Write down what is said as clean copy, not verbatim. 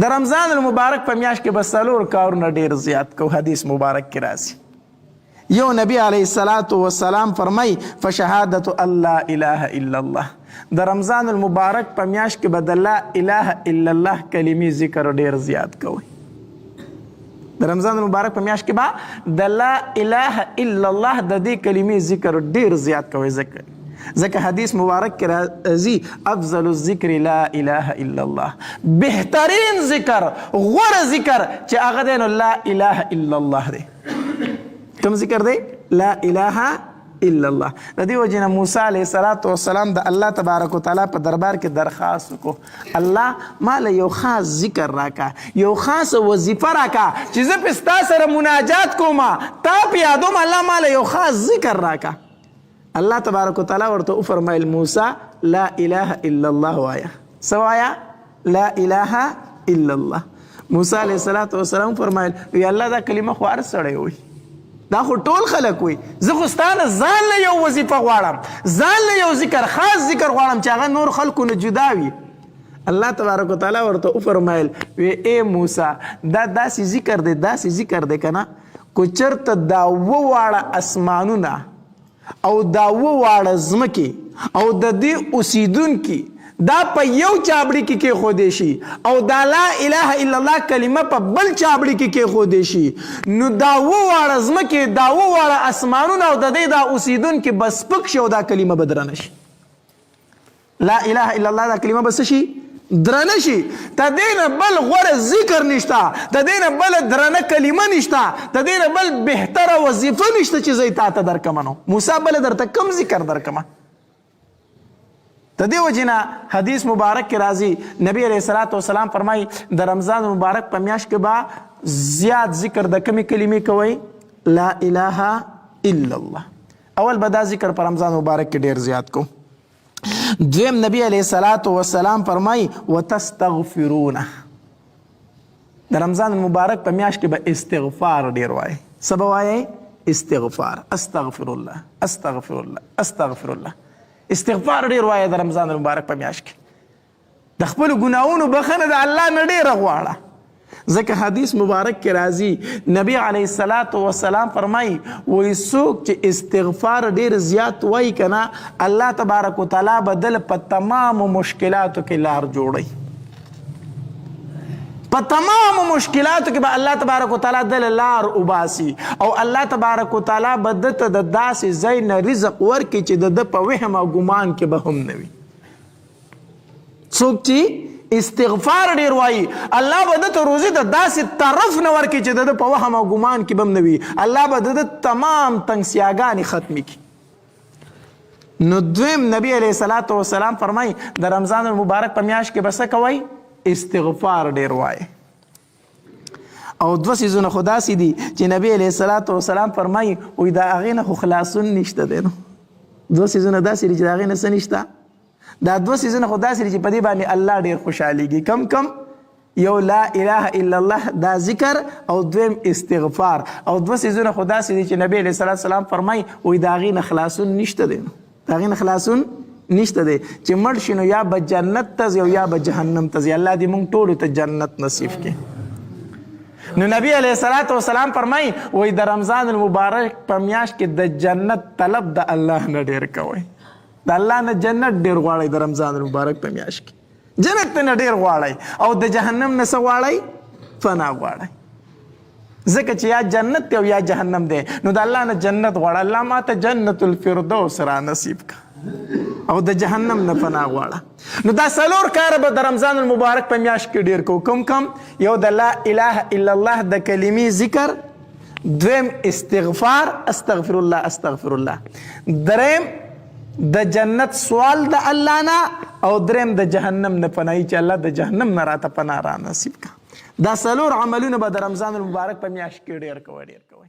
د رمضان المبارک په میاشت کې به څلور کارونه ډیر زیات کو. حدیث مبارک کې راځي، یو نبی علیه الصلاة والسلام فرمای فشهادت الله اله الا الله. د رمضان المبارک په میاشت کې به د لا اله الا الله کلمې ذکر ډیر زیات کوي. د رمضان المبارک په میاشت کې به د لا اله الا الله د دې کلمې ذکر ډیر زیات کوي، ځکه حدیث مبارک کې راځي افضل الذکر لا اله الا الله. بهترین ذکر، غوره ذکر چې هغه دی نو لا اله الا الله دی. کوم ذکر دی؟ لا اله الا الله. د دې وجې نه موسی علیه الصلاة والسلام د الله تبارک وتعالی په دربار کې درخواست وکړو، الله ما له یو خاص ذکر راکا، یو خاص وظیفه راکا چې زه په ستا سره مناجات کوم، تا په یادوم، الله ما له یو خاص ذکر راکا. الله تبارک وتعالی ورته وفرمایل، موسی لا اله الا الله وایا. څه وایا؟ لا اله الا الله. موسی علیه الصلاة والسلام فرمایل، وی الله دا کلمه خو هر سړی وایي، دا خو ټول خلک وایي، زه خو ستا نه ځان له یو وظیفه غواړم، ځان له یو ذکر، خاص ذکر غواړم چې هغه نور خلکو نه جدا وي. الله تبارک وتعالی ورته وفرمایل، وی ای موسی دا داسې ذکر دی، داسې ذکر دی که نه کو چېرته دا اووه واړه اسمانونه او دا اووه واړه ځمکې او د دې اوسیدونکي دا په یو چابړي کې کېښودې شي او دا لا اله الا الله کلمه په بل چابړي کې کېښودې شي، نو دا اووه واړه ځمکې، دا اووه واړه اسمانونه او د دې دا اوسیدونکي به سپک شي او دا کلمه به درنه شي. لا اله الا الله دا کلمه به څه شي؟ درنه شي. د دې نه بل غوره ذکر نشته، د دې نه بله درنه کلمه نشته، د دې نه بل بهتره وظیفه نشته چې زه یې تا ته درکړم. نو موسی بله درته کوم ذکر درکړم؟ د دې وجې نه حدیث مبارک کې راځي، نبی علیه الصلاة والسلام فرمایي د رمضان مبارک په میاشت کې به زیات ذکر د کومې کلمې کوئ؟ لا اله الا الله. اول به دا ذکر په رمضان مبارک کې ډیر زیات کو. دویم نبی علیه الصلاة والسلام فرمایي وتستغفرون، د رمضان المبارک په میاشت کې به استغفار ډیر وایي. څه به وایي؟ استغفار، استغفر الله، استغفر الله، استغفر الله. استغفار ډیر وایي د رمضان المبارک په میاشت کې. د خپلو ګناهونو بخښنه د الله نه ډېره غواړه، ځکه حدیث مبارک کې راځي نبی علیه الصلاة والسلام فرمایي وایي څوک چې استغفار ډېر زیات وایي که نه، الله تبارک وتعالی به دل په تمامو مشکلاتو کې لار جوړوي. په تمامو مشکلاتو کې به الله تبارک وتعالی دل لار وباسي او الله تبارک وتعالی به ده ته د داسې ځای نه رزق ورکړي چې د ده په وهم او ګمان کې به هم نه وي. څوک چې استغفار ډیر وایي الله به ده ته روزي د داسې طرف نه ورکړي چې د ده په وهم او ګمان کې به هم نه وي. الله به د ده تمام تنګسیاګانې ختمې کړي. نو دویم نبی علیه الصلاة والسلام فرمایي د رمضان المبارک په میاشت کې به څه کوئ؟ استغفار ډیر وایي. او دوه څیزونه خو داسې دي چې نبی علیه الصلاة والسلام فرمایي وایي د هغې نه خو خلاصون نشته دی. نو دوه څیزونه داسې دي چې د هغې نه څه نشته. دا دوه څیزونه خو داسې دي چې په دې باندې الله ډېر خوشحالېږي. کم کم یو لا اله الا الله دا ذکر او دویم استغفار. او دوه څیزونه خو داسې دي چې نبی علیه الصلاة والسلام فرمایي وایي د هغې نه خلاصون نشته دی. د هغې نه خلاصون نشته دی چې مړ شي نو یا به جنت ته ځي او یا به جهنم ته ځي. الله دې مونږ ټولو ته جنت نصیب کړي. نو نبی علیه الصلاة والسلام فرمایي وایي د رمضان المبارک په میاشت کې د جنت طلب د الله نه ډېر کوئ. د الله نه جنت ډیر غواړی، د رمضان المبارک په میاشت کې جنت نه ډیر غواړی او د جهنم نه څه غواړی؟ فنا غواړی. ځکه چې یا جنت دی او یا جهنم دی، نو د الله نه جنت غواړه، الله ما ته جنت الفردوس را نصیب کا او د جهنم نه پناه غواړه. نو دا څلور کاره به د رمضان المبارک په میاشت کې ډیر کو. کوم کوم؟ یو د لا اله الا الله د کلمې ذکر، دویم استغفار، استغفر الله استغفر الله، دریم د جنت سوال د الله نه، او دریم د جهنم نه پناهي چې الله د جهنم نه راته پناه را نصیب کا. دا څلور عملونه به د رمضان المبارک په میاشت کې ډیر کوئ، ډیر کوئ.